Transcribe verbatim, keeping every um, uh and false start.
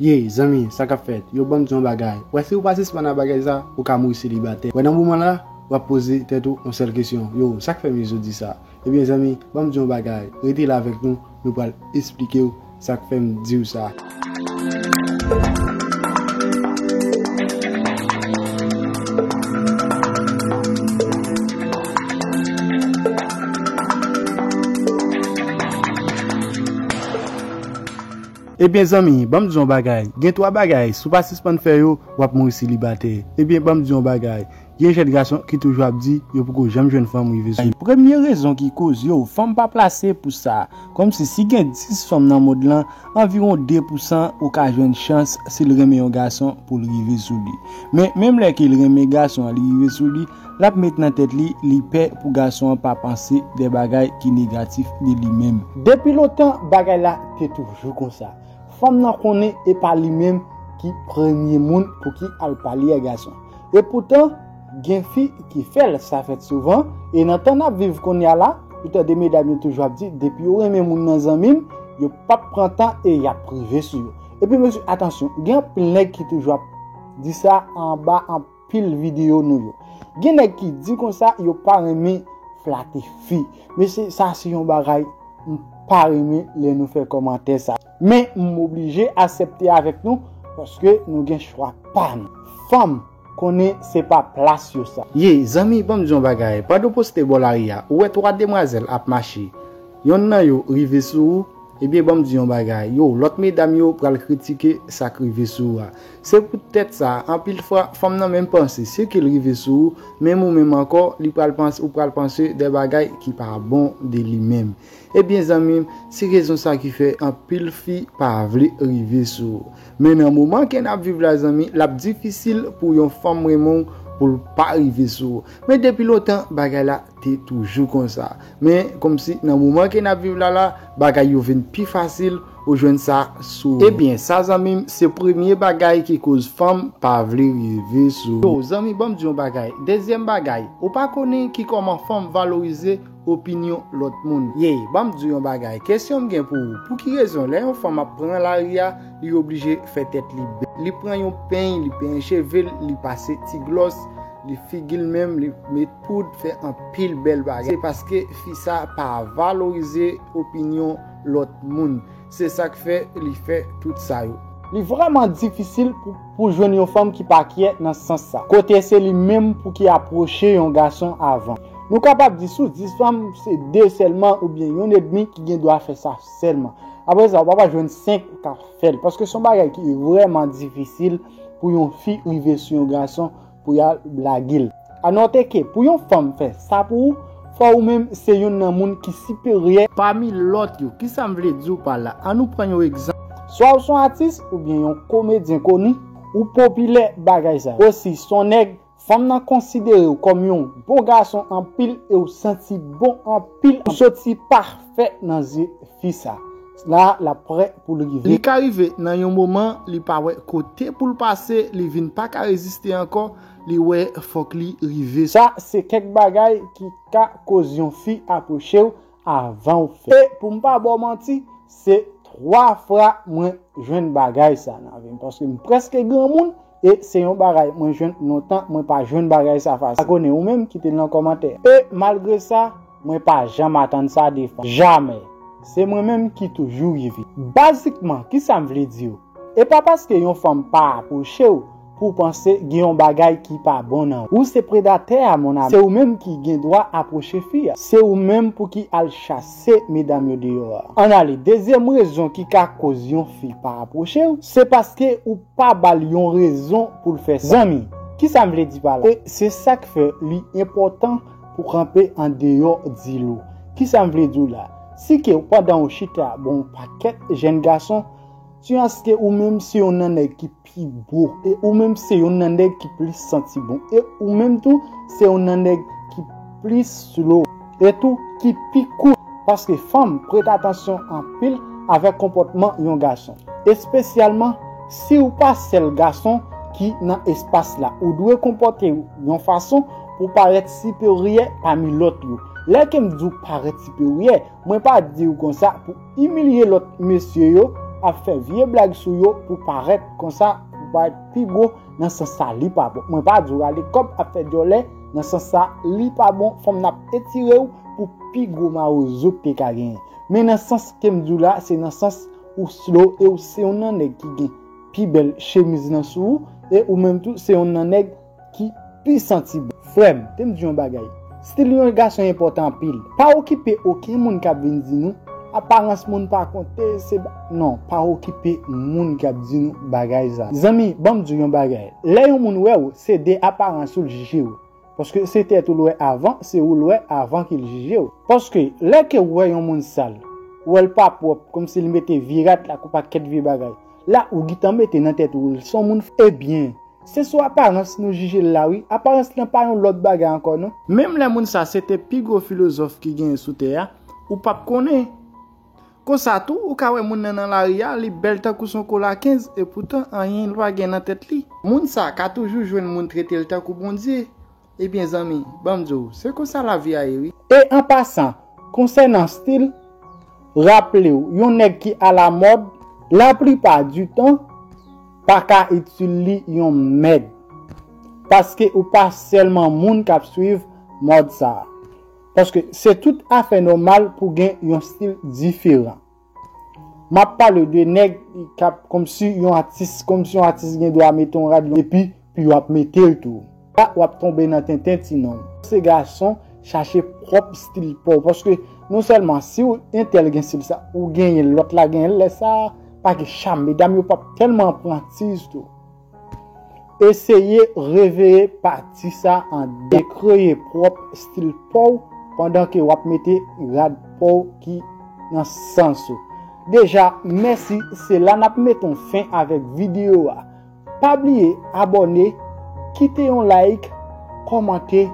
Ye, zanmi, sa k ap fèt? Yo, ban m di yon bagay. Wè, si ou pa sispann ak bagay sa, ou ka mouri selibatè. Wè, nan moman la, w ap poze tèt ou yon sèl kesyon. Yo, sa k fè m jodi sa? Ebyen, zanmi, ban m di yon bagay. Rete la avèk nou, nou pral esplike w sa k fè m di w sa. Ebyen, zanmi, ban m di yon bagay. Gen twa bagay, si w pa sispann fè yo, w ap mouri selibatè. Ebyen, ban m di yon bagay. Gen jèn gason ki toujou ap di yo poko janm jwenn fanm rive sou yo. Premye rezon ki koz yo, fanm pa plase pou sa. Kòmsi si gen dis fanm nan mond lan, anviwon de pousan ou ka jwenn chans si l renmen yon gason pou l rive sou li. Men, menm lè ke l renmen gason an, li rive sou li, l ap met nan tèt li, li pè pou gason an pa panse de bagay ki negatif de li menm. Depi lontan, bagay la te toujou konsa. Fanm nan konnen e pa li menm ki premye moun pou ki al pale a gason. E poutan, gen fi ki fè l, sa fèt souvan, e nan tan n ap viv kounye a la, ou tande medam yo toujou ap di, depi yo renmen moun nan zanmi m, yo p ap pran tan e y ap rive sou yo. Epi mesye, atansyon, gen anpil nèg ki toujou ap di sa anba anpil videyo nou yo. Gen nèg ki di konsa yo pa renmen flate fi. Mesye, sa se yon bagay m pa renmen lè nou fè kòmantè sa. Men m oblije aksepte avèk nou, paske nou gen chwa pa nou. Fanm konnen se pa plas yo sa. Ye, zanmi, ban m di yon bagay. Pandan w poste bò lari a, ou wè twa demwazèl ap mache. Yonn nan yo rive sou ou, ebyen, ban m di yon bagay. Yo, lòt medam yo pral kritike sa k rive sou ou a. Se poutèt sa, anpil fwa, fanm nan menm panse, si ke l rive sou ou, menm ou menm ankò, li pral panse, ou pral panse de bagay ki pa bon de li menm. Ebyen, zanmi m, se rezon sa ki fè anpil fi pa vle rive sou ou. Men nan moman ke n ap viv la, zanmi, l ap difisil pou yon fanm renmen w pou l pa rive sou ou. Men depi lontan, bagay la te toujou konsa. Men kòmsi nan moman ke n ap viv la la, bagay yo vin pi fasil ou jwenn sa sou ou. Ebyen, sa, zanmi m, se premye bagay ki koz fanm pa vle rive sou ou. Yo, zanmi, ban m di yon bagay. Dezyèm bagay, ou pa konnen ki kòman fanm valorize opinyon lòt moun. Ye, ban m di w yon bagay. Kesyon m gen pou ou. Pou ki rezon, lè yon fanm ap pran lari a, li oblije fè tèt li bèl? Li pran yon peny, li penyen cheve l, li pase ti glòs, li figi l menm, li met poud, fè anpil bèl bagay. Se paske fi sa pa valorize opinyon lòt moun. Se sa k fè li fè tout sa yo. Li vrèman difisil pou, pou jwenn yon fanm ki pa kyè nan sans sa. Kote se li menm pou ki apwoche yon gason avan. Nou kapab di sou dis fanm, se de sèlman oubyen yonn edmi ki gen dwa fè sa sèlman. Apre sa, ou pa pral jwenn senk ou ka fè l. Paske se yon bagay ki vrèman difisil pou yon fi rive sou yon gason pou y al blage l. Anòte ke pou yon fanm fè sa pou ou, fò ou menm se youn nan moun ki siperyè pami lòt yo. Kisa m vle di w pa la? Ann nou pran yon egzanp. Swa ou se yon atis oubyen yon komedyen koni, ou popilè bagay sa yo. Osi, se yon nèg, fanm nan konsidere w kòm yon bon gason anpil e w santi bon anpil, ou soti pafè nan zye fi sa. La, l ap prè pou l rive. Li ka rive nan yon moman, li pa wè kote pou l pase, li vin pa ka reziste ankò, li wè fòk li rive. Sa, se kèk bagay ki ka koz yon fi apwoche w avan w fè. E pou m pa ba w manti, se twa fwa mwen jwenn bagay sa nan vi m, paske m prèske granmoun, e se yon bagay mwen jwenn lontan, mwen pa jwenn bagay sa fasil. Pa konnen ou menm, kite l nan kòmantè. E malgre sa, mwen pa janm atann sa de fanm. Jamè. Se mwen menm ki toujou rive. Bazikman, kisa m vle di w? E pa paske yon fanm pa apwoche w pou w panse gen yon bagay ki pa bon nan ou. Ou se predatè a, mon ami. Se ou menm ki gen dwa apwoche fi a. Se ou menm pou ki al chase medam yo deyò a. Ann ale, dezyèm rezon ki ka koz yon fi pa apwoche w, se paske ou pa ba l yon rezon pou l fè sa. Zanmi, kisa m vle di pa la? E se sa k fè li enpòtan pou kanpe andeyò dilo. Kisa m vle di w la? Si ke w pandan w chita bon pakèt jèn gason, si aske ou menm se youn nan nèg ki pi bo, e ou menm se youn nan nèg ki plis santi bon, e ou menm tou se youn nan nèg ki plis slow, e tou ki pi kout, paske fanm prete atansyon anpil avèk konpòtman yon gason, espesyalman si w pa sèl gason ki nan espas la. Ou dwe konpòte w yon fason pou parèt siperyè pami lòt yo. Lè ke m di w parèt siperyè, mwen pa di w konsa pou imilye lòt mesye yo, ap fè vye blag sou yo pou parèt konsa, pou parèt pi gwo. Nan sans sa, li pa bon. Mwen pa di w rale kòb ap fè dyòlè, nan sans sa, li pa bon. Fanm nan ap etire w pou pi gwo mawozo k te ka genyen. Men nan sans ke m di w la, se nan sans ou slow e ou se yon nan nèg ki gen pi bèl chemiz nan sou ou, e ou menm tou se yon nan nèg ki pi santi bon. Frè m, te m di yon bagay. Stil yon gason enpòtan anpil. Pa okipe okenn moun k ap vin di nou, aparans moun pa konte, se ba-, non, pa okipe moun k ap di nou bagay sa. Zanmi, ban m di w yon bagay. Lè yon moun wè w, se de aparans ou l jije w. Paske se tèt ou l wè avan, se ou l wè avan ke l jije w. Paske lè ke w wè yon moun sal, ou wè l pa pwòp, kòmsi l mete vye rad la, kou pakèt vye bagay. La, ou gentan mete nan tèt ou, l se yon moun, ebyen, se sou aparans nou jije l la, wi. Aparans lan pa yon lòt bagay ankò, non. Menm lè moun sa se te pi gwo filozòf ki genyen sou tè a, ou p ap konnen. Konsa tou, ou ka wè moun nan nan lari a, li bèl tankou s on kola kenz, epoutan anyen li pa gen nan tèt li. Moun sa ka toujou jwenn moun trete l tankou Bondye. Ebyen, zanmi, ban m di w, se konsa lavi a ye, wi. E an pasan, konsènan stil, raple w, yon nèg ki alamòd, laplipa di tan, pa ka itil li yon mèd. Paske ou pa sèlman moun k ap swiv mòd sa a. Paske se tout afè nòmal pou gen yon stil diferan. M ap pale de nèg k ap kòmsi yon atis, kòmsi yon atis gen dwa mete yon rad epi, epi w ap mete l tou. La, w ap tonbe nan tenten ti nonm. Se gason chache pwòp stil pa w. Paske non sèlman si w entèl gen stil sa, ou genyen l, lòt la genyen l, lè sa a, pa gen cham. Medam yo p ap tèlman pran tiz tou. Eseye reveye pati sa an de. Kreye pwòp stil pa w pandan ke w ap mete rad pa w ki nan sans ou. Deja, mèsi, se la n ap mete yon fen avèk videyo a. Pa bliye abòne, kite yon like, kòmante,